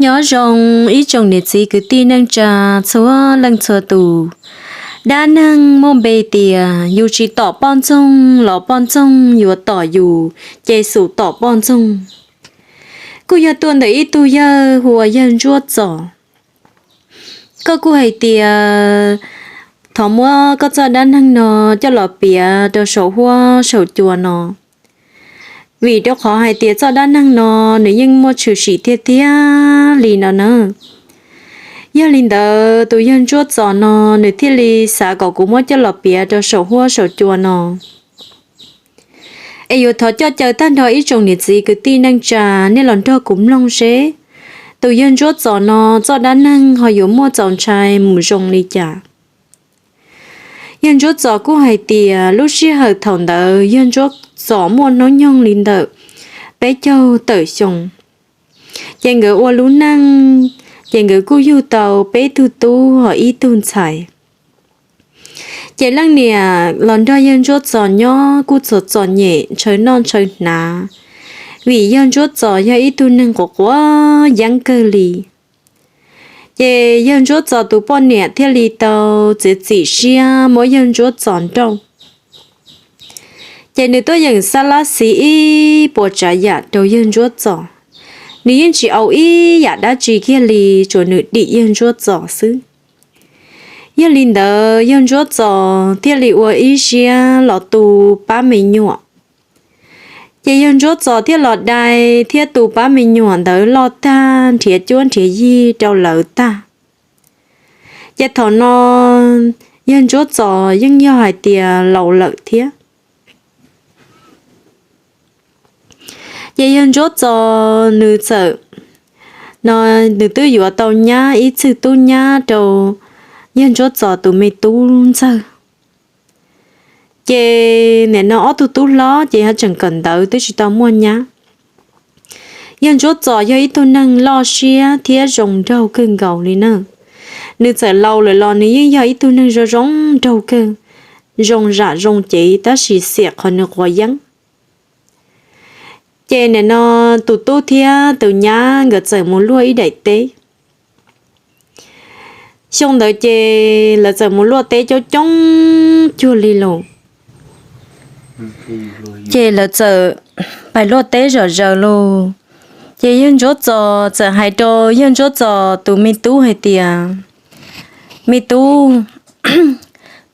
Nyob zoo ib tsoom niam txiv kwv tij neej tsa txhua leej txhua tus. Dab neeg muaj npe tias yus tsis tom poj ntxoog los poj ntxoog yuav tom yus, ces xum tom poj ntxoog. Kuj yog tuaj ntawm ib tug yawg hu ua yawg Ntsuab Txos. Koj kuj hais tias thov muab koj txoj dab neeg no coj los piav rau saum huab saum cua no, vim rau qhov hais tias txoj dab neeg no nws yeej muaj tshwm sim tiag tiag li no na. Yog li ntawd tus yawg Ntsuab Txos no nws thiaj li xav kom kuv muab coj los piav rau saum huab saum cua no. Es yuav thov coj caw tag nrho ib tsoom niam txiv kwv tij neej tsa nej los nrog kuv mloog seb tus yawg Ntsuab Txos no txoj dab neeg ho yuav muaj txaus ntshai mus zoo li cas. Yawg Ntsuab Txos kuj hais tias lub sij hawm thaum ntawd yawg Ntsuab Txos muaj hnub nyoog li ntawm peb caug tawm xyoo, ces nkawd ua lub neej, ces nkawd kuj yug tau peb tug tub ho ib tug ntxhais. Ces leej niam los nrog yawg Ntsuab Txos nyob kuj txom txom nyem ntshaw noj ntshaw hnav, vim yawg Ntsuab Txos yog ib tug neeg quav quav yeeb kawg li. Ces yawg Ntsuab Txos tus poj niam thiaj li tau txiav txim siab muab yawg Ntsuab Txos nrauj. Ces nws tuaj yeem xab lab xiv ib puas tsav yam rau yawg Ntsuab Txos, nws yeej tsis au ib yam dab tsi kiag li, tsuas nws dim yawg Ntsuab Txos xwb. Yog li ntawd yawg Ntsuab Txos thiaj li ua ib siab los tu pab me nyuam. Ces yawg Ntsuab Txos thiaj los dai thiab tu pab me nyuam ntawd loj tag, nrhiav cuab nrhiav yig rau lawv tag. Ces thaum no yawg Ntsuab Txos yeej yog hais tias laus lawm thiab. Ces yawg Ntsuab Txos nws txawm, no nws twb yuav tau nyab ib txwg tub nyab rau yawg Ntsuab Txos tus me tub ntxawg. Ces nim no ob tug tub hlob ces ho tseem kawm ntawv twb tsis tau muaj nyab. Yawg Ntsuab Txos yog ib tug neeg loj siab thiab zoo nraug kawg nkaus li na. Nws txawm laus lawm los nws yeej yog ib tug neeg zoo zoo nraug kawg, zoo zam zoo cev tab sis xiam qhov nws quav yeeb. Ces nim no tus tub thiab tus nyab nkawd txawm mus luaj ib daim teb. Xyoo ntawd ces lawv txawm mus luaj teb coob coob cuag li lawm. Ces lawv txawm pais luaj teb zom zaws lawm. Ces yawg Ntsuab Txos txawm hais rau yawg Ntsuab Txos tus me tub hais tias, me tub,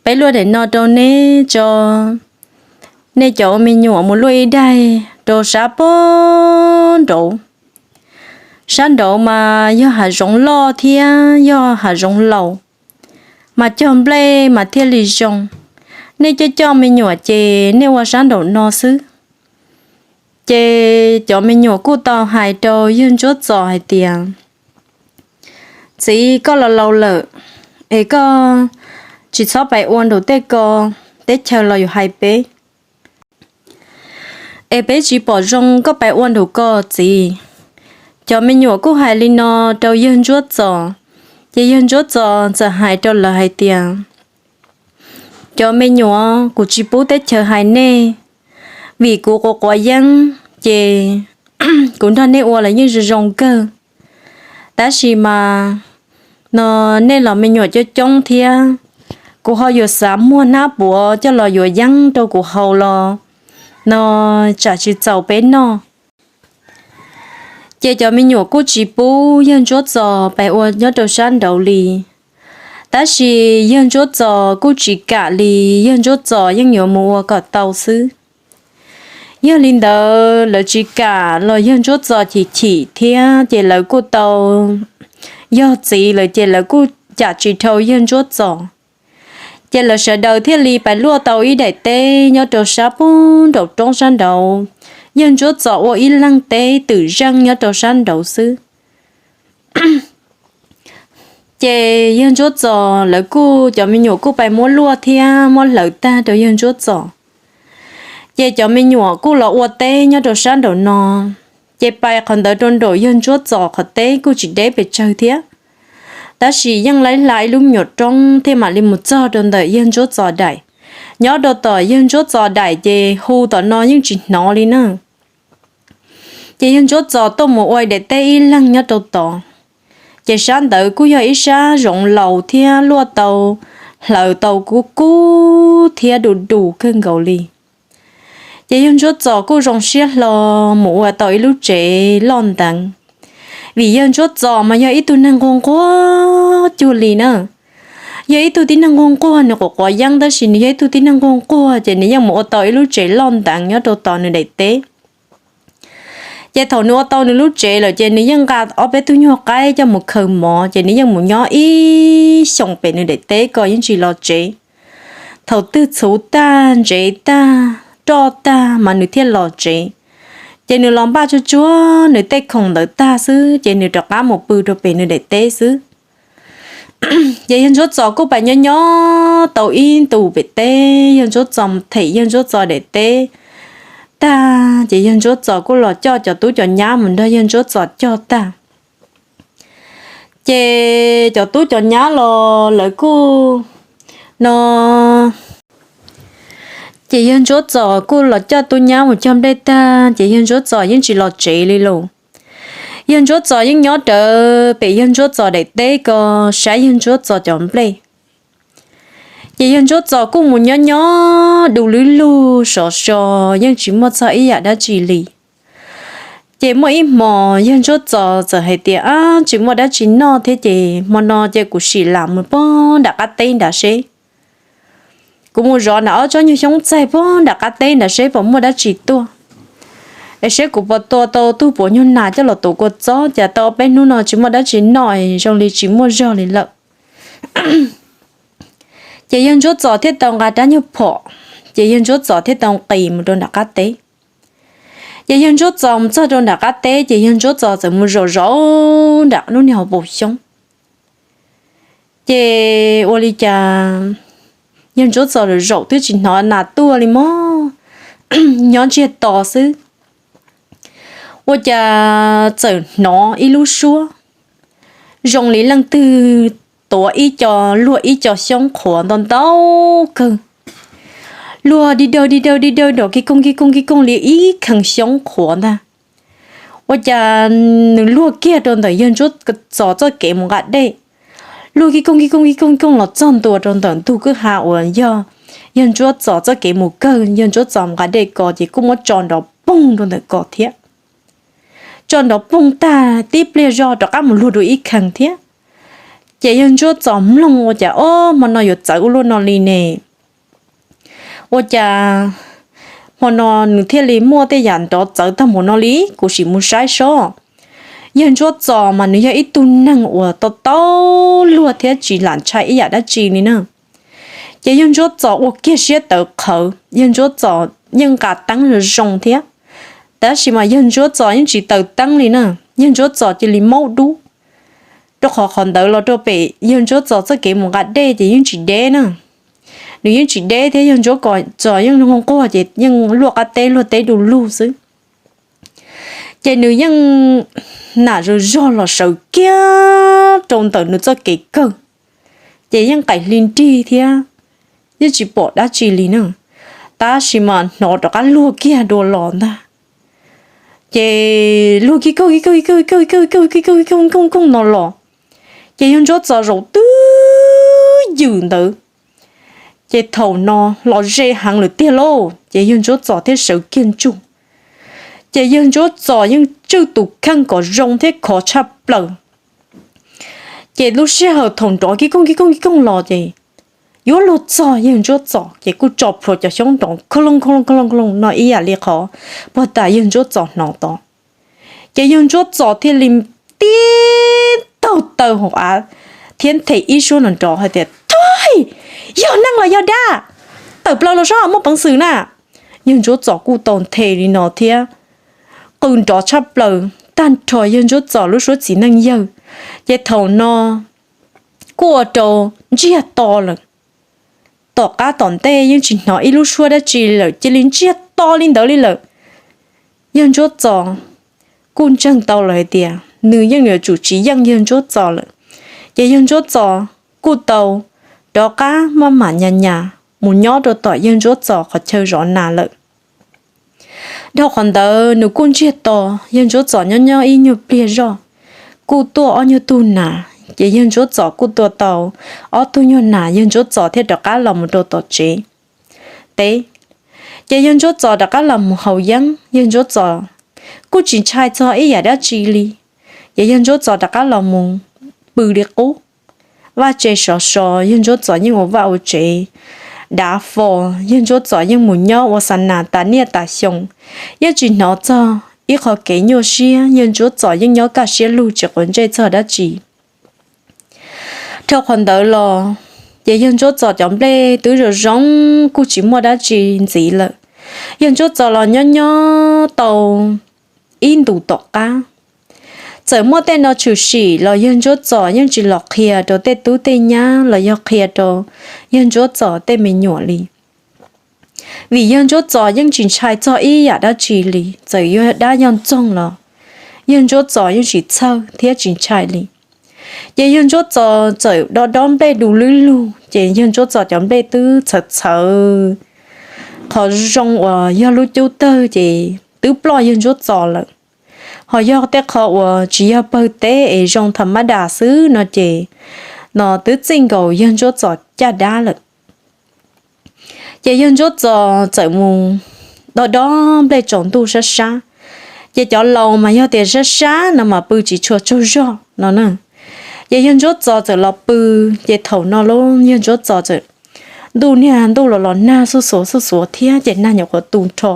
peb luaj daim no rau neb tso. Nej cov ua me nyuam mus luaj ib daim rau sab pag nraud. Sab nraud mas yog hav zoov loj thiab yog hav zoov laus, mas cog nplej mas thiaj li zoo. Nej coj coj me nyuam ces nej ua sab nraum no xwb. Ces cov me nyuam kuj tau hais rau yawg Ntsuab Txos hais tias, txiv, koj los laus lawm, es koj tsis txhob pais ua nraum tej ko, teb chaws los yuav hais peb, es peb tsis pom zoo koj pais ua nraum ko txiv. Cov me nyuam kuj hais li no rau yawg Ntsuab Txos, ces yawg Ntsuab Txos txawm hais rau lawv hais tias, cov me nyuam, kuv tsis pub teb chaws hais nej, vim kuv quav quav yeeb ces kuv nrog nej ua los yeej zoo zoo kawg. Tab sis mas no nej los me nyuam coob coob thiab, kuv ho yuav xav muag hnab puav coj los yuav yeeb rau kuv haus los no tsam tsis txaus peb noj. Ces cov me nyuam kuj tsis pub yawg Ntsuab Txos pais ua nyob rau sab nraud li. Tab sis yawg Ntsuab Txos kuj tsis kam li, yawg Ntsuab Txos yeej yuav mus ua kom tau xwb. Yog li ntawd lawv tsis kam los yawg Ntsuab Txos chim chim thiab ces lawv kuj tau, yog txiv lawm ces lawv kuj cam tsis dhau yawg Ntsuab Txos. Ces lawv sawv daws thiaj li pais luaj tau ib daim teb nyob rau sab pug nraum roob sab nraud. Yawg Ntsuab Txos ua ib leeg teb twm zeej nyob rau sab nraud xwb. Ces yawg Ntsuab Txos lawv kuj, cov me nyuam kuj pais muab luaj thiab muab hlawv tag rau yawg Ntsuab Txos. Ces cov me nyuam kuj los ua teb nyob rau sab nraum no, ces pais qhov ntawd rau nraum yawg Ntsuab Txos qhov teb kuj tsis deb pes tsawg thiab. Tab sis yeej laib hla ib lub me nyuam roob thiaj mam li mus txog rau ntawm yawg Ntsuab Txos daim. Nyob rau tom yawg Ntsuab Txos daim ces hu tom no yeej tsis hnov li na. Ces yawg Ntsuab Txos tuaj mus ua daim teb ib leeg nyob rau tod. Ces sab ntawd kuj yog ib sab zoov laus thiab luaj tau hlaws tau kub kub thiab du du kawg nkaus li. Ces yawg Ntsuab Txos kuj zoo siab hlo mus ua tau ib lub tsev loj nteev, vim yawg Ntsuab Txos mas yog ib tug neeg nquag nquag cuag li na. Yog ib tug tib neeg nquag nquag, nws quav quav yeeb tab sis nws yog ib tug tib neeg nquag nquag ces nws yeej mus ua tau ib lub tsev loj nteev nyob rau tom nws daim teb. Ces thaum nws ua tau nws lub tsev lawm ces nws yeej nqa ob peb tug nyuag qaib coj mus khaws mov ces nws yeej mus nyob ib xyoos pem nws daim teb ko yeej tsis los tsev. Thaum twg txhuv tag ntsev tag roj tag mas nws thiaj los tsev. Ces nws los npaj tsuag tsuag nws tej khoom ntawd tag xwb ces nws rov qab mus pw rau pem nws daim teb xwb. Ces yawg Ntsuab Txos kuj pais nyob nyob tau ib ntus pem teb, yawg Ntsuab Txos them yawg Ntsuab Txos daim teb tag ces yawg Ntsuab Txos kuj los coj cov tub cov nyab mus nrog yawg Ntsuab Txos cog tag. Ces cov tub cov nyab los lawv kuj no, ces yawg Ntsuab Txos kuj los coj tub nyab mus cog nplej tag ces yawg Ntsuab Txos yeej tsis los tsev li lauj. Yawg Ntsuab Txos yeej nyob rawv pem yawg Ntsuab Txos daim teb ko saib yawg Ntsuab Txos cov nplej. Ces yawg Ntsuab Txos kuj mus nyob nyob du lub lug sov so, yeej tsis muaj txog ib yam dab tsi li. Ces muaj ib hmos yawg Ntsuab Txos txawm hais tias, Ab, tsis muaj dab tsi noj thiab ces hmo no ces kuv sim lam mus pog nram qab teb nrad seb. Kuv mus zov nram ob tsob nyuag xyoob txaij pog nram qab teb nrad seb puas muaj dab tsi tuaj. Es seb kuv puas tua tau tug puav nyuag nas coj los tuav kua txob, cas tau peb hnub no tsis muaj dab tsi noj, zoo li tsis muaj zog li lawm. Ces yawg Ntsuab Txos thiaj tau nqa rab nyuag phom, ces yawg Ntsuab Txos thiaj tau nqis mus rau nram qab teb. Ces yawg Ntsuab Txos mus txog rau nram qab teb ces yawg Ntsuab Txos txawm mus zaum zaum nram lub niag hauv paus xyoob. Ces ua li cas yawg Ntsuab Txos zaum zaum twb tsis hnov nas tuaj li mog, nyob ntsiag to xwb. Ua cas txawm hnov ib lub suab zoo li leej twg tuav ib co, luag ib co xyoob qhuav ntau ntau kawg, luag dig dawg dig dawg dig dawg nrov kig koog kig koog kig koog li ib khees xyoob qhuav ntag. Ua cas nws luag kiag rau ntawm yawg Ntsuab Txos txoj kev mus nqa dej, luag kig koog kig koog kig koog kig koog los txog ntua rau ntawm ntug kwj ha uas yog yawg Ntsuab Txos txoj kev mus kawg, yawg Ntsuab Txos mus nqa dej ko ces kuj muab tso nrov poog rau ntawm ko thiab. Tso nrov poog tag tib pliag zog rov qab mus luag dua ib khees thiab. Ces yawg Ntsuab Txos mloog ua cas, Ob, hmo no yuav txawv ua luaj no li ne. Ua cas hmo no nws thiaj li muaj tej yam nrov txawv tag npaum no li, kuv sim mus saib sob. Yawg Ntsuab Txos mas nws yog ib tug neeg uas tau taub luag thiab tsis lam ntshai ib yam dab tsi li na. Ces yawg Ntsuab Txos ua kiag siab tawv qhawv, yawg Ntsuab Txos yeej nqa teeb zoo zoo thiab, tab sis mas yawg Ntsuab Txos yeej tsis taws teeb li na. Yawg Ntsuab Txos cia li maub dub, rau qhov qhov ntawd los rau pem yawg Ntsuab Txos txoj kev mus nqa dej ces yeej tsis deb na. Nws yeej tsis deb thiab yawg Ntsuab Txos yeej nquag nquag ces yeej luaj qab teb luag teb du lug xwb. Ces nws yeej nam zog zog los sawv kiag rau ntawm nws txoj kev kawg, ces yeej qaim hli nrig thiab, yeej tsis pom dab tsi li na. Tab sis mas hnov rov qab luag kiag dua los ntag. Ces luag kig koog kig koog kig koog kig koog kig koog kig koog kig koog kig koog no los, ces yawg Ntsuab Txos zaum twb ywm ntawd. Ces thaum no los ze heev lawm tiag lauj, ces yawg Ntsuab Txos thiaj sawv kiag ntsuj. Ces yawg Ntsuab Txos yeej tswj tus kheej kom zoo thiab khov tshaj plaws. Ces lub sij hawm thaum nrov kig koog kig koog kig koog los ces yuav luag txog yawg Ntsuab Txos ces kuj tso plhuav cov xyoob nrov kho loog kho loog kho loog kho loog no ib yam li qhov puag ta yawg Ntsuab Txos hnov tod. Ces yawg Ntsuab Txos thiaj li tib taug taw hauv av thiab nthe ib suab nrov nrov hais tias, Thaib, yog neeg los yog dab? Tawm plaws los saib muaj peev xwm na. Yawg Ntsuab Txos kuj tau nthe li no thiab, qw nrov tshaj plaws tag nrho yawg Ntsuab Txos lub suab txiv neej yawg. Ces thaum no kuj ua rau ntsiag to lawm. Tom qab tom ntej yeej tsis hnov ib lub suab dab tsi lawm, cia li ntsiag to li ntawd li lawm. Yawg Ntsuab Txos kuj ntseeg tau lawm hais tias nws yeej yuav tsum tsis yeej yawg Ntsuab Txos lawm. Ces yawg Ntsuab Txos kuj tau rov qab maj mam nyas nyas mus nyob rau tom yawg Ntsuab Txos qhov chaw zov nas lawm. Dhau qhov ntawd nws kuj ntsiag to, yawg Ntsuab Txos nyob nyob ib nyuag pliag zoj, kuj tuaj ob nyuag tug nas, ces yawg Ntsuab Txos kuj tua tau ob tug nyuag nas, yawg Ntsuab Txos thiaj rov qab los mus rau tom tsev teb. Ces yawg Ntsuab Txos rov qab los mus haus yeeb, yawg Ntsuab Txos kuj tsis ntshai txog ib yam dab tsi li. Ces yawg Ntsuab Txos rov qab los mus pw li qub. Vaj tse sov so, yawg Ntsuab Txos yeej ua vaj ua tsev dav fo, yawg Ntsuab Txos yeej mus nyob ua xa nas tas niaj tas xyoo, yeej tsis hnov txog ib qho kev nyuaj siab, yawg Ntsuab Txos yeej nyob kaj siab lug tsis quav ntsej txog dab tsi. Dhau qhov ntawd los, ces yawg Ntsuab Txos cov nplej twb zoo zoo, kuj tsis muaj dab tsi ntxiv lawm. Yawg Ntsuab Txos los nyob nyob tau ib ntus tom qab, txawm muaj tej no tshwm sim los yawg Ntsuab Txos yeej tsis los qhia rau tej tub tej nyab los yog qhia rau yawg Ntsuab Txos tej me nyuam li. Vim yawg Ntsuab Txos yeej tsis ntshai txog ib yam dab tsi li, txawm yog dab yog ntxoog los yawg Ntsuab Txos yeej tsis txhawj thiab tsis ntshai li. Ces yawg Ntsuab Txos txawm dob dob nplej du lwb lug, ces yawg Ntsuab Txos cov nplej twb txhawv txhawv qhov zoo uas yog lub cub tawg ces twb ploj yawg Ntsuab Txos lawm. Ho yog tej qho uas tsis yog pawg teb es zoo tham mab das xwb no ces no twb txij nkaus yawg Ntsuab Txos caj dab lawm. Ces yawg Ntsuab Txos txawm mus dob dob nplej tsaus ntuj sab sab. Ces cov laus mas yog tias sab sab no mas pw tsis tshua tsaug zog no na. Ces yawg Ntsuab Txos txawm los pw, ces thaum no lauj yawg Ntsuab Txos txawm, ntuj niag ntuj los los nag xuj xuav xuj xuav thiab ces nag nyuam qhuav tu nrho.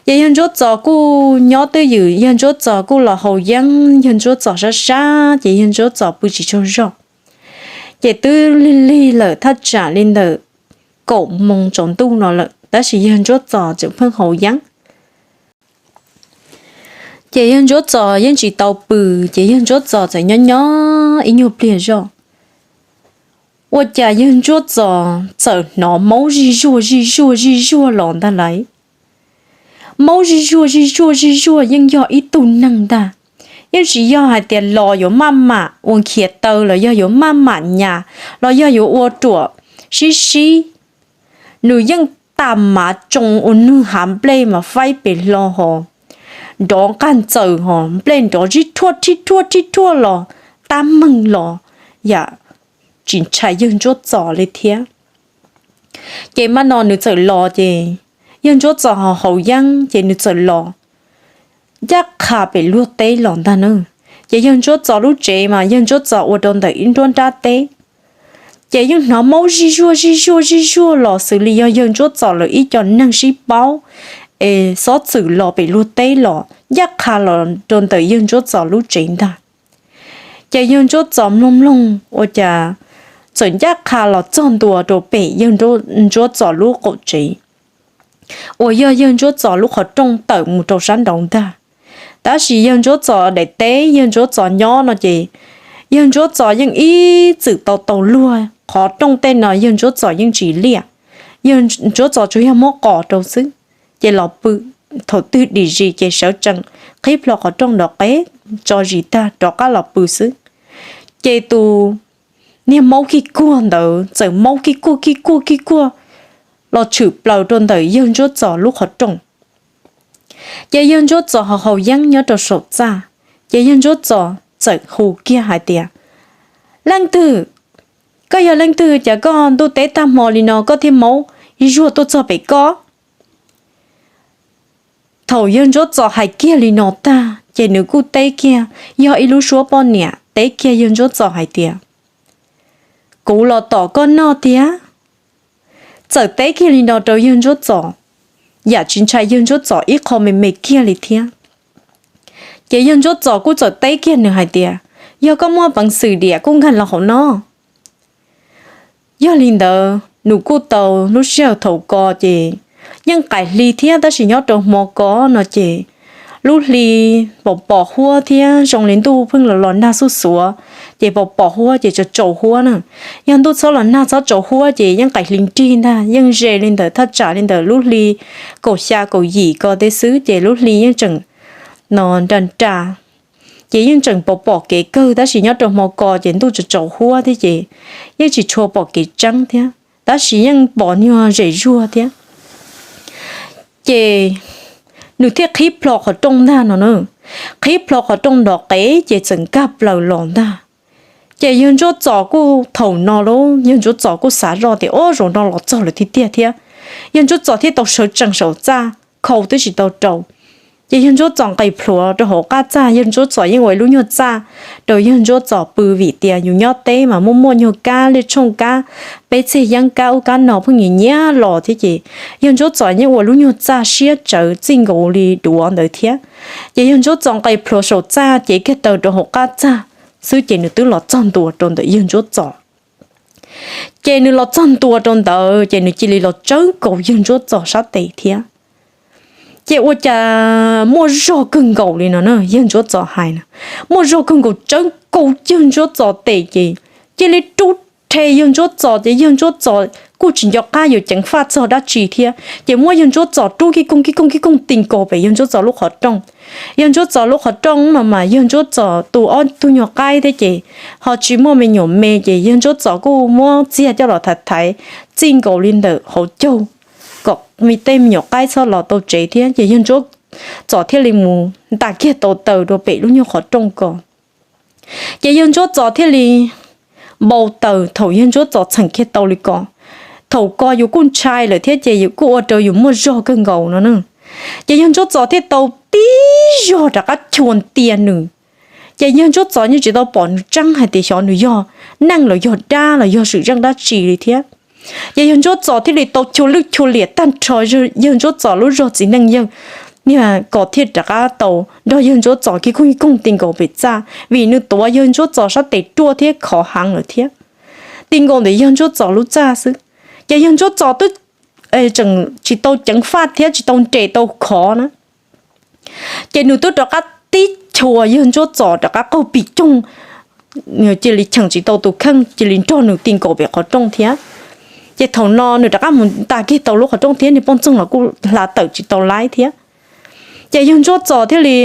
Ces yawg Ntsuab Txos kuj nyob twj ywm, yawg Ntsuab Txos kuj los haus yeeb, yawg Ntsuab Txos sab sab ces yawg Ntsuab Txos pw tsis tsaug zog. Ces twb lig lig lawm thaj tsam li ntawm kaum moos tsaus ntuj no lawm, tab sis yawg Ntsuab Txos tseem pheej haus yeeb. Ces yawg Ntsuab Txos yeej tsis tau pw, ces yawg Ntsuab Txos txawm nyob nyob ib nyuag pliag zoj, ua cas yawg Ntsuab Txos txawm hnov maub zij zuag zij zuag zij zuag los ntag lauj. Maub zij zuag zij zuag zij zuag yeej yog ib tug neeg ntag, yeej tsis yog hais tias los yuav maj mam ua nkhiav taw los yog yuav maj mam nyas los yog yuav ua ruam sib sib. Nws yeej tas mav tsoo ua nwg hav nplej mas faib pes hlo hos, nrov nqaj ntxaws hos nplej nrov zib rhuaj rhib rhuaj rhib rhuaj los tab meeg los yam tsis ntshai yawg Ntsuab Txos li thiab. Ces maj no nws txawm los ces yawg Ntsuab Txos ho haus yeeb ces nws txawm los ncaj qha pem luag teb los ntag na. Ces yawg Ntsuab Txos lub tsev mas yawg Ntsuab Txos ua rau ntawm ib nruab nrab teb. Ces yeej hnov maub zij zuag zij zuag zij zuag los xws li yog yawg Ntsuab Txos lawv ib co neeg sib paub es xob txwm los pem luag teb los ncaj qha los rau ntawm yawg Ntsuab Txos lub tsev ntag. Ces yawg Ntsuab Txos mloog mloog ua cas txawm ncaj qha los txog ntua rau pem yawg Ntsuab Txos lub qaum tsev uas yog yawg Ntsuab Txos lub qhov rooj tawm mus rau sab nraud ntag. Tab sis yawg Ntsuab Txos daim teb yawg Ntsuab Txos nyob no ces yawg Ntsuab Txos yeej ib txwm tau tau luag qhov rooj tej no yawg Ntsuab Txos yeej tsis liaj, yawg Ntsuab Txos tsuas yog muab qos rau xwb. Ces los pw, thaum twg dim zis ces sawv tsees qhib plho qhov rooj nrov qeb tso zis tag rov qab los pw xwb. Ces tus niag maub kig kuag ntawd txawm maub kig kuag kig kuag kig kuag los tshwm plaws rau ntawm yawg Ntsuab Txos lub qhov rooj. Ces yawg Ntsuab Txos ho haus yeeb nyob rau saum txaj, ces yawg Ntsuab Txos txawm hu kiag hais tias, Leej twg? Koj yog leej twg cas koj ntuj teb tag hmo li no koj thiaj maub zuag tuaj txog pem koj? Thaum yawg Ntsuab Txos hais kiag li no tag ces nws kuj teb kiag yog ib lub suab poj niam teb kiag yawg Ntsuab Txos hais tias, Kuv los tom koj noj tiag. Txawm teb kiag li no rau yawg Ntsuab Txos, yam tsis ntshai yawg Ntsuab Txos ib qho me me kiag li thiab. Ces yawg Ntsuab Txos kuj txawm teb kiag nws hais tias, Yog koj muaj peev xwm diam kuj nkag los hauv no. Yog li ntawd nws kuj tau lub sij hawm thaum ko ces yeej qaim hli thiab tab sis nyob rau hmo ko no ces lub hli pom pom huab thiab zoo li ntuj pheej los los nag xuj xuav, ces pom pom huab ces tsaus tsaus huab na. Yog ntuj txhob los nag txhob tsaus huab ces yeej qaim hli nrig ntag, yeej ze li ntawm thaj tsam li ntawm lub hli kaum xya kaum yim ko tej xwb ces lub hli yeej tseem no nra nra, ces yeej tseem pom pom kev kawg tab sis nyob rau hmo ko ces ntuj tsaus tsaus huab thiab ces yeej tsis tshua pom kev tseeb thiab tab sis yeej pom nyuag zem zuag thiab. Ces nws thiaj qhib plho qhov rooj ntag no na. qhib plho qhov rooj nrov qev ces txawm nkag plaws los ntag. Ces yawg Ntsuab Txos kuj thaum no lauj, yawg Ntsuab Txos kuj xav zoj tias, Ob, zaum no los txog lawm tiag tiag thiab. Yawg Ntsuab Txos thiaj tau sawv tsees saum txaj, khau twb tsis tau rau. Ces yawg Ntsuab Txos nqis plhuav rau hauv qab txaj, yawg Ntsuab Txos yeej ua ib lub nyuag txaj rau yawg Ntsuab Txos pw vim tias yus nyob teb mas muaj muaj nyuag kab, liaj tshooj kab, peb txeg yeeb kab ub kab no pheej nyiam nyiam los thiab ces yawg Ntsuab Txos yeej ua lub nyuag txaj siab tsawv txij nkaus li duav ntawd thiab. Ces yawg Ntsuab Txos nqis plhuav saum txaj ces kiag taw rau hauv qab txaj xwb ces nws twb los txog ntua rau ntawm yawg Ntsuab Txos. Ces nws los txog ntua rau ntawd ces nws cia li los tsawb nkaus yawg Ntsuab Txos sab tes thiab. Ces ua cas muaj zog kawg nkaus li no na, yawg Ntsuab Txos hais na, muaj zog kawg nkaus tsawb nkaus yawg Ntsuab Txos tes ces cia li rub rhe yawg Ntsuab Txos ces yawg Ntsuab Txos kuj tsis nco qab yuav ceev faj txog dab tsi thiab ces muab yawg Ntsuab Txos rub kib koog kib koog kib koog ti nkaus pem yawg Ntsuab Txos lub qhov rooj. Yawg Ntsuab Txos lub qhov rooj no mas yawg Ntsuab Txos tu ob tug nyuag qaib thiab ces ho tsis muaj me nyuam me ces yawg Ntsuab Txos kuj muab txiag coj los thaiv thaiv txij nkaus li ntawm hauv caug kom me tej me nyuam qaib txhob los tau tsev thiab ces yawg Ntsuab Txos thiaj li mus ntas kiag tau taws rau pem lub nyuag qhov rooj ko. Ces yawg Ntsuab Txos thiaj li npau taws thaum yawg Ntsuab Txos txheem kiag tau li ko. Thaum ko yus kuj ntshai lawm thiab ces yus kuj ua rau yus muaj zog kawg nkaus no na. Ces yawg Ntsuab Txos thiaj tau tib zog rov qab chua ntia nws. Ces yawg Ntsuab Txos yeej tsis tau pom nws tseeb hais tias xyov nws yog neeg los yog dab los yog swm zeej dab tsi li thiab. Ces yawg Ntsuab Txos thiaj li tau chua lwj chua liam tag nrho yawg Ntsuab Txos lub zog txiv neej yawg, niag ko thiaj rov qab tau nrog yawg Ntsuab Txos kib koog kib koog ti nkaus pem txaj vim nws tuav yawg Ntsuab Txos sab tes ruaj thiab khov heev lawm thiab. Ti nkaus ntawm yawg Ntsuab Txos lub txaj xwb, ces yawg Ntsuab Txos twb tseem tsis tau ceev faj thiab tsis tau nres tau khov na. Ces nws twb rov qab tib chua yawg Ntsuab Txos rov qab qaug pim coog, cia li cheem tsis tau tus kheej cia li nrog nws ti nkaus pem qhov rooj thiab. Ces thaum no nws rov qab mus ntas kiag tau lub qhov rooj thiab niag poj ntxoog los kuj hla tawm tsis tau laib thiab. Ces yawg Ntsuab Txos thiaj li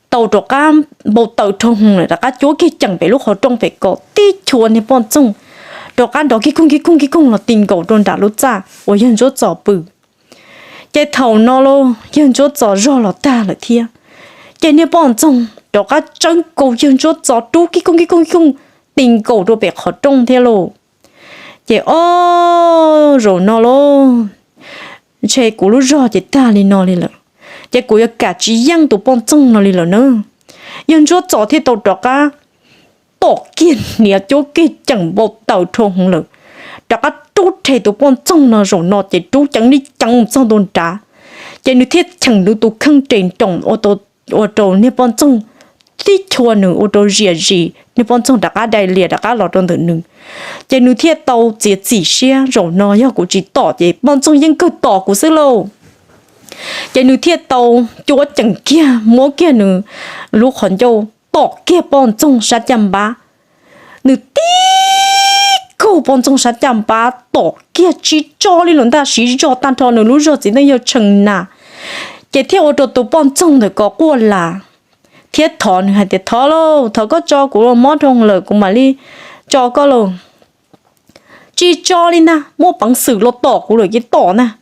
tau rov qab npau taws dhau hwv lawm rov qab cuab kiag ceem pem lub qhov rooj pem ko tib chua niag poj ntxoog rov qab nrov kib koog kib koog kib koog los ti nkaus rau nram lub txaj uas yawg Ntsuab Txos pw. Ces thaum no lauj yawg Ntsuab Txos zog los tag lawm thiab. Ces niag poj ntxoog rov qab tsawb nkaus yawg Ntsuab Txos rub kib koog kib koog kib koog ti nkaus rau pem qhov rooj thiab lauj. Ces ob zaum no lauj, ntshe kuv lub zog ces tag li no li lawm, ces kuv yuav kam tsis yeej tus poj ntxoog no li lawm na. Yawg Ntsuab Txos thiaj tau rov qab tom kiag hniav cuab kiag ceem npau taws dhau hwv lawm, rov qab rub rhe tus poj ntxoog no zaum no ces rub ceev li ceev mus txog ntua nrad. Ces nws thiaj cheem nws tus kheej res nroos ua rau niag poj ntxoog tib chua nws ua rau ziam zis, niag poj ntxoog rov qab dai lias rov qab los rau ntawm nws. Ces nws thiaj tau txiav txim siab zaum no yog kuv tsis tom ces poj ntxoog yeej kawg tom kuv xwb lauj. Ces nws thiaj tau cuab ceem kiag muab kiag nws lub qhov ncauj tom kiag poj ntxoog sab caj npab. Nws tib kaug poj ntxoog sab caj npab tom kiag tsis tso li lawm ntag, siv zog tag nrho nws lub zog txiv neej yawg tshee nas. Ces thiaj ua rau tus poj ntxoog ntawm ko quaj las thiab thov nws hais tias, Thov lauj, thov koj tso kuv los mob dhau lawm kuv mam li tso koj lauj. Tsis tso li ntag, muaj peev xwm los tom kuv lawm ces tom ntag.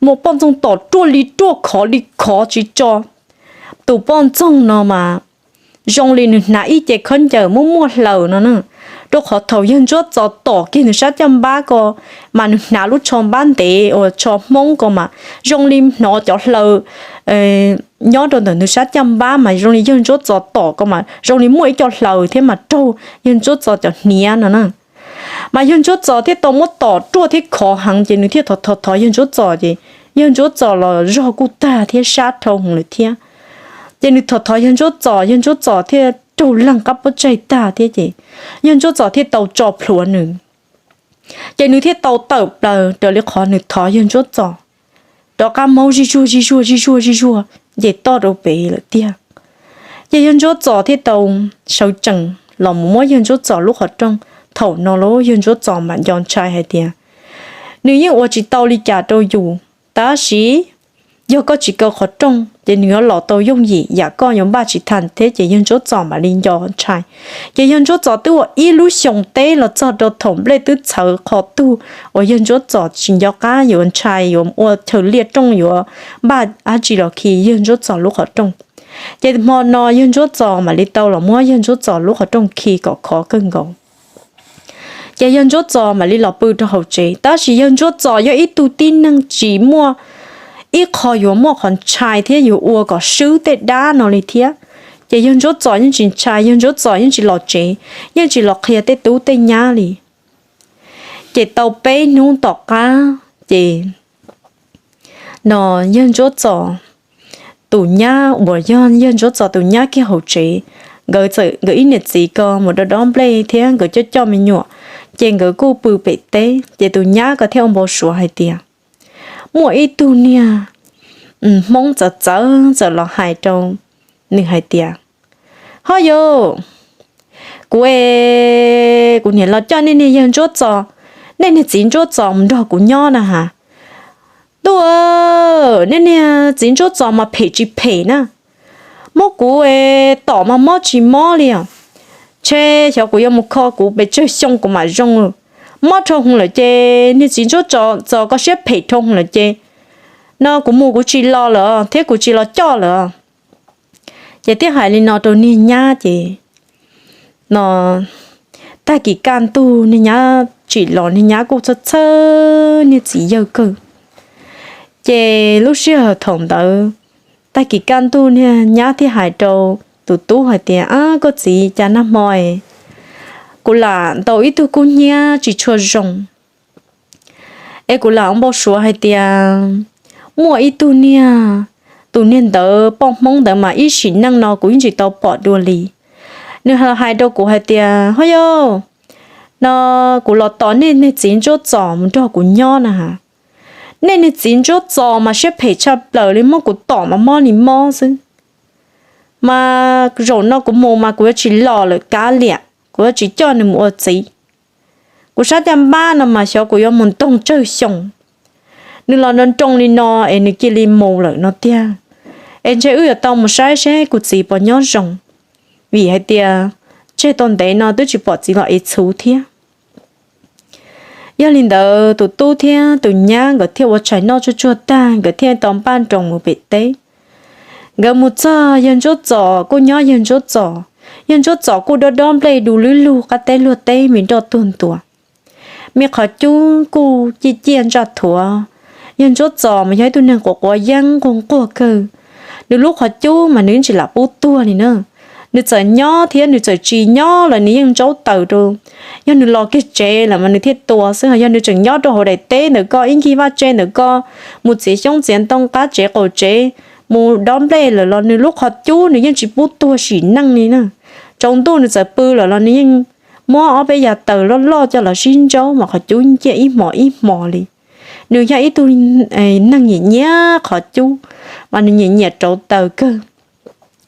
Muab poj ntxoog tom ruaj li ruaj khov li khov tsis tso. Tus poj ntxoog no mas zoo li nws hnav ib ce khaub ncaws muaj muaj hlaws no na, rau qhov thaum yawg Ntsuab Txos tom kiag nws sab caj npab ko mas nws hnav lub tsho npab ntev uas tsho Hmoob ko mas zoo li hnov cov hlaws nyob rau ntawm nws sab caj npab mas zoo li yawg Ntsuab Txos tom ko mas zoo li muaj ib co hlaws thiab mas raug yawg Ntsuab Txos cov hniav no na. Mas yawg Ntsuab Txos thiaj tau muab tom ruaj thiab khov heev ces nws thiaj thov thov thov yawg Ntsuab Txos ces yawg Ntsuab Txos los zog kuj tag thiab sab dhau hwv lawm thiab. Ces nws thov thov yawg Ntsuab Txos, yawg Ntsuab Txos thiaj raug leeg qab puab tsaig tag thiab ces yawg Ntsuab Txos thiaj tau tso plhuav nws. Ces nws thiaj tau tawm plaws raws li qhov nws thov yawg Ntsuab Txos, rov qab maub zig zuag zig zuag zig zuag zig zuag nce toj rau pem lawm tiag. Ces yawg Ntsuab Txos thiaj tau sawv tsees los mus muab yawg Ntsuab Txos lub qhov rooj. Thaum no lauj yawg Ntsuab Txos mam nco ntshai hais tias nws yeej ua tsis tau li cas rau yus, tab sis yog koj tsis kaw qhov rooj ces nws yuav los tau yooj yim yam koj yuav npaj tsis tau thiab. Ces yawg Ntsuab Txos mam li nco ntshai. Ces yawg Ntsuab Txos twb ua ib lub xyoos teb los txog rau thaum nplej twb txhawv qhov tug uas yawg Ntsuab Txos tsis nco qab yuav ntshai yuav ua chaw liaj rooj yuav npaj dab tsi los khi yawg Ntsuab Txos lub qhov rooj. Ces hmo no yawg Ntsuab Txos mam li tau los muab yawg Ntsuab Txos lub qhov rooj khi kom khov kawg nkaus. Ces yawg Ntsuab Txos mam li los pw rau hauv tsev, tab sis yawg Ntsuab Txos yog ib tug tib neeg tsis muaj ib qho yuav muaj qhov ntshai thiab yuav ua kom swb tej dab no li thiab. Ces yawg Ntsuab Txos yeej tsis ntshai, yawg Ntsuab Txos yeej tsis los tsev, yeej tsis los qhia tej tub tej nyab li. Ces tau peb hnub tom qab ces no yawg Ntsuab Txos tus nyab uas yog yawg Ntsuab Txos tus nyab kiag hauv tsev, nkawd txawm nkawd ib niam txiv ko mus dob dob nplej thiab nkawd coj coj me nyuam, ces nkawd kuj pw pem teb. Ces tus nyab ko thiaj ua npau suav hais tias muaj ib tug niag Hmoob txawv txawv txawm los hais rau nws hais tias, Ho yau, kuv, kuv niam los coj nej niag yawg Ntsuab Txos, nej niag txiv Ntsuab Txos mus nrog kuv nyob na has. Ntuj, nej niag txiv Ntsuab Txos mas phem tsis phem na, muab kuv tom mas mob tsis mob li os. Ntshe xyov kuv yuav mus kho kuv pes tsawg xyoo kuv mam zoo. Mob dhau hwv lawm ces niag txiv Ntsuab Txos koj siab phem dhau hwv lawm ces no kuv mus kuv tsis los lawm thiab kuv tsis los coj lawm. Ces thiaj hais li no rau niag nyab ces no tag kis kaj ntug niag nyab tsim los niag nyab kuj txhawj txhawj niag txiv yawg kawg. Ces lub sij hawm thaum ntawd tag kis kaj ntug niag nyab thiaj hais rau tus tub hais tias, Ab, koj txiv, cas nag hmo kuv lam ntaus ib tug kub hnyiab tsis tshua zoo es kuv lam ua npau suav hais tias muaj ib tug niag, tus niag ntawd poj Hmoob ntawd mas ib sim neej no kuv yeej tsis tau pom dua li. Nws hais rau kuv hais tias, Ho yau, no kuv los tos nej niag txiv Ntsuab Txos mus nrog kuv nyob na has. Nej niag txiv Ntsuab Txos mas siab phem tshaj plaws li, muab kuv tom mas mob li mob xwb. Mas zaum no kuv mus mas kuv yuav tsis los lawm, kav liam, kuv yuav tsis coj nws mus ua txiv. Kuv sab caj npab no mas xyov kuv yuav mus ntoog tsawg xyoo. Nws los nroo nroo li no es nws cia li mus lawm no tiag, es ntshe wb yuav tau mus saib seb kuv txiv puas nyob zoo, vim hais tias tseg tau ntev no twb tsis pom txiv los ev txhuv thiab. Yog li ntawd tus tub thiab tus nyab nkawd thiaj ua tshais noj tsuag tsuag tag, nkawd thiaj tau npaj nroos mus pem teb. Nkawd mus txog, yawg Ntsuab Txos kuj nyob yawg Ntsuab Txos, yawg Ntsuab Txos kuj dob dob nplej du lub lug qab teb luag teb me nroj tuag ntua. Me qhov cub kuj ciaj ciaj ntsaj thuav. Yawg Ntsuab Txos mas yog ib tug neeg quav quav yeeb nquag nquag kawg. Nws lub qhov cub mas nws yeej tsis lam pub tuag li na. Nws txawm nyob thiab nws txawm tsis nyob los nws yeej ntsaub taws rau. Yog nws los kiag tsev lawm mas nws thiaj tua xwb, yog nws tseem nyob rau hauv daim teb ntawm ko, ib ncig vaj tse ntawm ko, mus txiav xyoob txiav ntoo qab tsev qaum tsev, mus dob nplej lawm los nws lub qhov cub nws yeej tsis pub tuag sim neej li na. Tsaus ntuj nws txawm pw lawm los nws yeej muab ob peb yav taws loj loj coj los sib ntsaub mas qhov cub nciaj ib hmos ib hmos li. Nws yog ib tug neeg nyiam nyiam qhov cub, mas nws nyiam nyiam rauv taws kawg.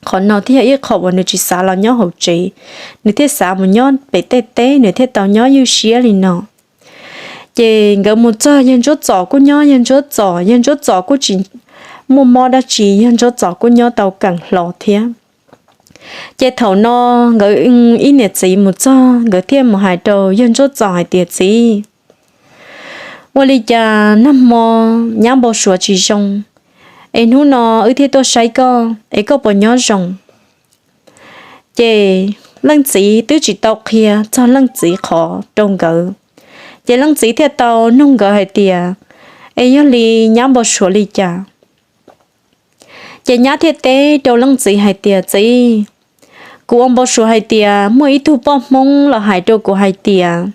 Qhov no thiaj yog ib qho uas nws tsis xav los nyob hauv tsev, nws thiaj xav mus nyob pem tej teb, nws thiaj tau nyob ywj siab li no. Ces nkawd mus txog, yawg Ntsuab Txos kuj nyob yawg Ntsuab Txos, yawg Ntsuab Txos kuj tsis muaj mob dab tsi, yawg Ntsuab Txos kuj nyob tau keem hlo thiab. Ces thaum no nkawd ib niam txiv mus txog, nkawd thiaj mus hais rau yawg Ntsuab Txos hais tias, Txiv, ua li cas nag hmo nyab npau suav tsis zoo, es hnub no wb thiaj tuaj saib koj es koj puas nyob zoo? Ces leej txiv twb tsis tau qhia txog leej txiv qhov rau nkawd, ces leej txiv thiaj tau nug nkawd hais tias, Es yog li nyab npau suav li cas? Ces nyab thiaj teb rau leej txiv hais tias, Txiv, kuv ua npau suav hais tias muaj ib tug poj Hmoob los hais rau kuv hais tias,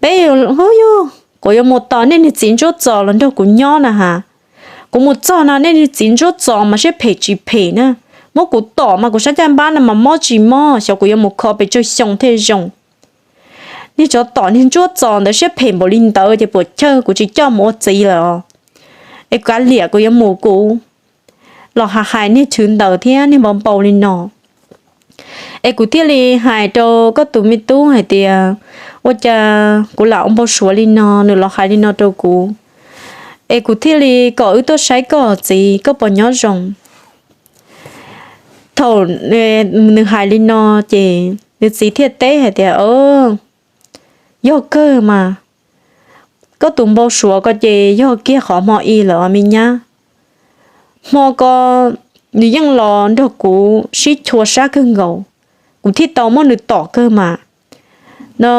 Peb, hu yug, kuv yuav mus tos nej niag txiv Ntsuab Txos los nrog kuv nyob na has. Kuv mus txog no nej niag txiv Ntsuab Txos mas siab phem tsis phem na, muab kuv tom mas kuv sab caj npab no mas mob tsis mob, xyov kuv yuav mus kho pes tsawg xyoo thiaj zoo. Niag tsov tom niag Ntsuab Txos ntawd siab phem npaum li ntawd ces puas chawj kuv tsis coj mus ua txiv lawm os. Es kav liam kuv yuav mus kuv los hais hais niag chwv ntawd thiab niag npau npau li no. Es kuv thiaj li hais rau koj tus me tub hais tias, Ua cas kuv lam ua npau suav li no, nws los hais li no rau kuv. Es kuv thiaj li kom wb tuaj saib koj txiv, koj puas nyob zoo? Thaum nws hais li no ces nws txiv thiaj teb hais tias, Yog kawg mas, koj tus npau suav ko ces yog kiag qhov hmo i lawm os me nyab. Hmo ko nws yeej los nrog kuv sib chua sab kawg nkaus, kuv thiaj tau muab nws tom kawg mas no,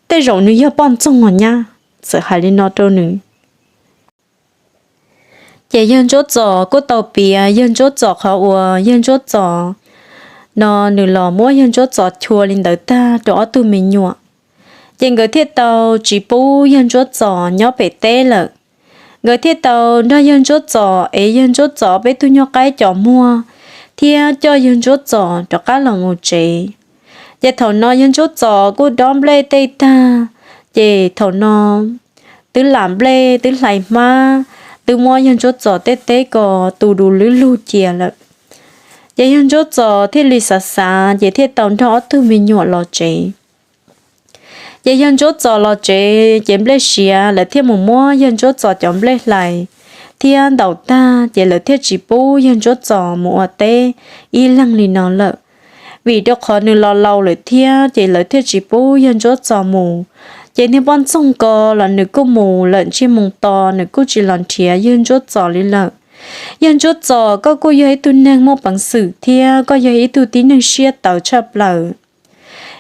tej zaum nws yog poj ntxoog os nyab. Txawm hais li no rau nws. Ces yawg Ntsuab Txos kuj tau piav yawg Ntsuab Txos qhov uas yawg Ntsuab Txos no nws los muab yawg Ntsuab Txos chua li ntawd tag rau ob tug me nyuam. Ces nkawd thiaj tau tsis pub yawg Ntsuab Txos nyob pem teb lawm. Nkawd thiaj tau nrog yawg Ntsuab Txos ev yawg Ntsuab Txos peb tug nyuag qaib cov muag thiab coj yawg Ntsuab Txos rov qab los mus tsev. Ces thaum no yawg Ntsuab Txos kuj dob nplej tej tag, ces thaum no twb lam nplej twb hlais hmab, twb muab yawg Ntsuab Txos tej teb ko tu du lwb lug cia lawm. Ces yawg Ntsuab Txos thiaj li xav xav ces thiaj tau nrog ob tug me nyuam los tsev. Ces yawg Ntsuab Txos los tsev ces nplej siav lawv thiaj mus muab yawg Ntsuab Txos cov nplej hlais thiab ntaus tag ces lawv thiaj tsis pub yawg Ntsuab Txos mus ua teb ib leeg li no lawm. Vim rau qhov nws los laus lawm thiab ces lawv thiaj tsis pub yawg Ntsuab Txos mus. Ces niag poj ntxoog ko los nws kuj mus lawm ntsej moo to, nws kuj tsis los nrhiav yawg Ntsuab Txos li lawm. Yawg Ntsuab Txos, koj kuj yog ib tug neeg muaj peev xwm thiab koj yog ib tug tib neeg siab tawv tshaj plaws.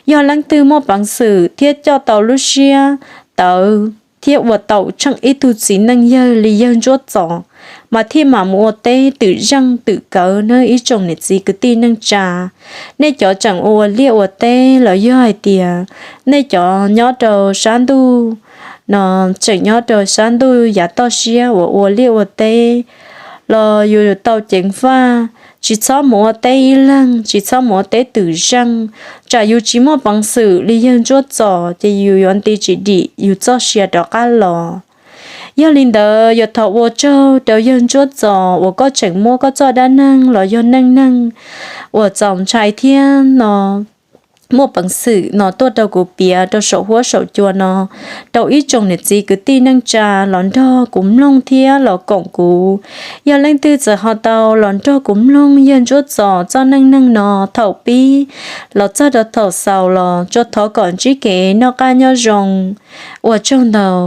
Yog leej twg muaj peev xwm thiab coj tau lub siab tawv thiab ua tau tsheej ib tug txiv neej yawg li yawg Ntsuab Txos, mas thiaj mam mus ua teb twm zeej twm kawv nawb ib tsoom niam txiv kwv tij neej tsa. Nej cov tseem ua liaj ua teb los yog hais tias nej cov nyob rau sab ntuj no, tseem nyob rau sab ntuj yav toj siab uas ua liaj ua teb los yus tau ceev faj, tsis txhob mus ua teb ib leeg, tsis txhob mus ua teb twm zeej, tsam yus tsis muaj peev xwm li yawg Ntsuab Txos ces yus yuav nti tsis dim yus txoj sia rov qab los. Yog li ntawd yuav thov ua tsaug rau yawg Ntsuab Txos uas koj tseem muab koj txoj dab neeg los yog neej neeg uas txaus ntshai thiab no muaj peev xwm no tuaj rau kuv piav rau saum huab saum cua no rau ib tsoom niam txiv kwv tij neej tsa los nrog kuv mloog thiab los koom kuv. Yog leej twg txawm ho tau los nrog kuv mloog yawg Ntsuab Txos txoj neej neeg no thaum pib los txog rau thaum xaus los tsuas thov kom ntsib kev noj qab nyob zoo. Ua tsaug ntau.